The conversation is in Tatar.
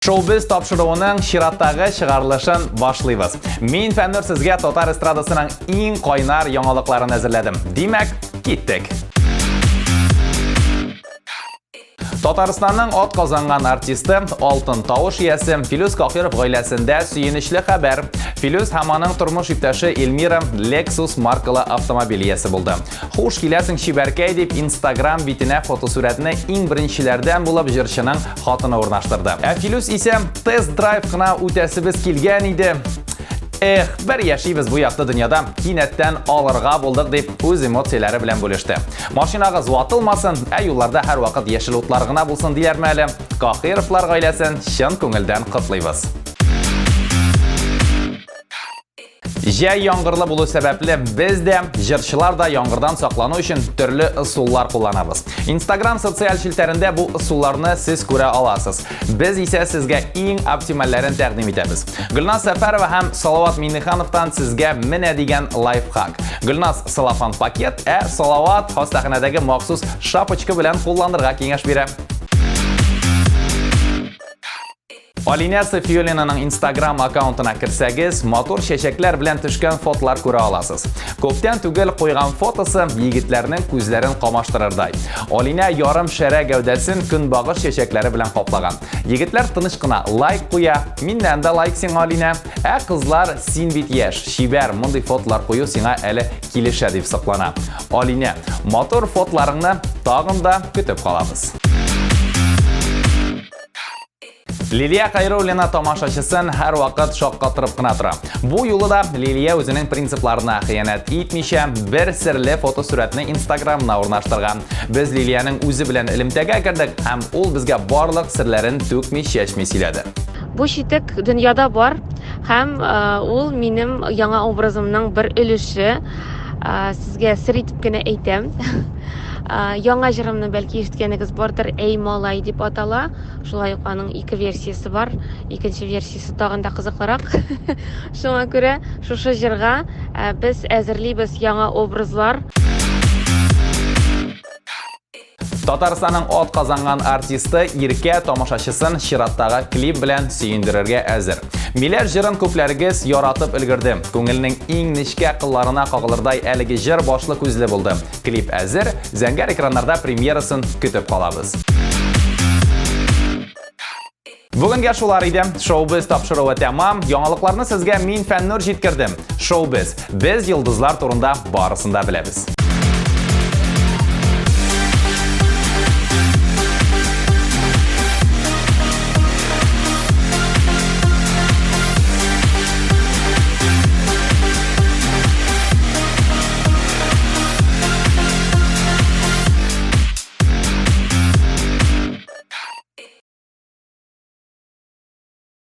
Шоу-біз тапшыруының чираттагы чыгарылышын башлыйбыз. Мин Фәннур сезгә татар эстрадасының иң кайнар яңалыкларын әзерләдем. Димәк, киттек. Татарстанның ат казанган артисты, алтын тавыш иясе Филүс Кахиров гаиләсендә сөенечле хәбәр. Филүс һәм аның тормыш иптәше Эльмира Lexus маркалы автомобиль иясе булды. Хуш киләсең, чибәркәй дип Instagram битенә фотосурәтне иң беренчеләрдән булып җырчының хатыны урнаштырды. Ә Филүс исә тест-драйв кына үтәсебез килгән иде. Эх, бер яшибез бу якты дөньяда, кинәттән алырга булдык дип үз эмоцияләре белән бүлеште. Машинагыз ватылмасын, ә юлларда һәрвакыт яшел утлар гына булсын диләрме әле? Кахировлар гаиләсен чын күңелдән котлыйбыз. Җәй яңгырлы булу сәбәпле, без дә, җырчылар да яңгырдан саклану өчен төрле ысуллар кулланабыз. Инстаграм социаль челтәрендә бу ысулларны сез күрә аласыз. Без исә сезгә иң оптимальләрен тәкъдим итәбез. Гөлназ Сәфәрова һәм Салават Миңнехановтан сезгә менә дигән лайфхак. Гөлназ салафан пакет, ә Салават хастаханәдәге махсус шапочка белән кулланырга киңәш бирә. Алинә Софиуллинаның Instagram аккаунтына керсәгез, матур чәчәкләр белән төшкән фотолар күрә аласыз. Күптән түгел куйган фотосы егетләрнең күзләрен камаштырырдай. Алинә ярым шәрә гәүдәсен көнбагыш чәчәкләре белән каплаган. Егетләр тыныч кына лайк куя, миннән дә лайк сиңа, Алинә. Ә кызлар, син бит яшь, чибәр, мондый фотолар кую сиңа әле килешә дип соклана. Алинә, матур фотоларыңны тагын да көтеп калабыз. Лилия Хайруллина тамашачысын һәрвакыт шаккатырып кына тора. Бу юлы да Лилия үзенең принципларына хыянәт итмичә, бер серле фотосурәтне Инстаграмына урнаштырган. Без Лилиянең үзе белән элемтәгә кердек һәм ул безгә барлык серләрен түкми-чәчми сөйләде. Бу читек дөньяда бар һәм ул минем яңа образымның бер өлеше. Сезгә сер итеп кенә әйтәм. Яңа җырымны бәлки ишеткәнегез бардыр, Әй малай дип атала. Шулай ук аның ике версиясе бар. Икенче версиясе тагын да кызыклырак. Шуңа күрә шушы җырга э, без әзерлибез яңа образлар. Татарстанның ат казанган артисты Иркә тамашачысын чираттагы клип белән сөендерергә әзер. Миләш җырын күпләрегез яратып өлгерде. Күңелнең иң нечкә кылларына кагылырдай әлеге җыр башлы күзле булды. Клип әзер, зәңгәр экраннарда премьерасын көтеп калабыз. Бүгенгә шулар иде. Шоу-біз тапшыруы тәмам. Яңалыкларны сезгә мин Фәннур җиткердем. Шоу-біз. Без йолдызлар турында барысын да беләбез.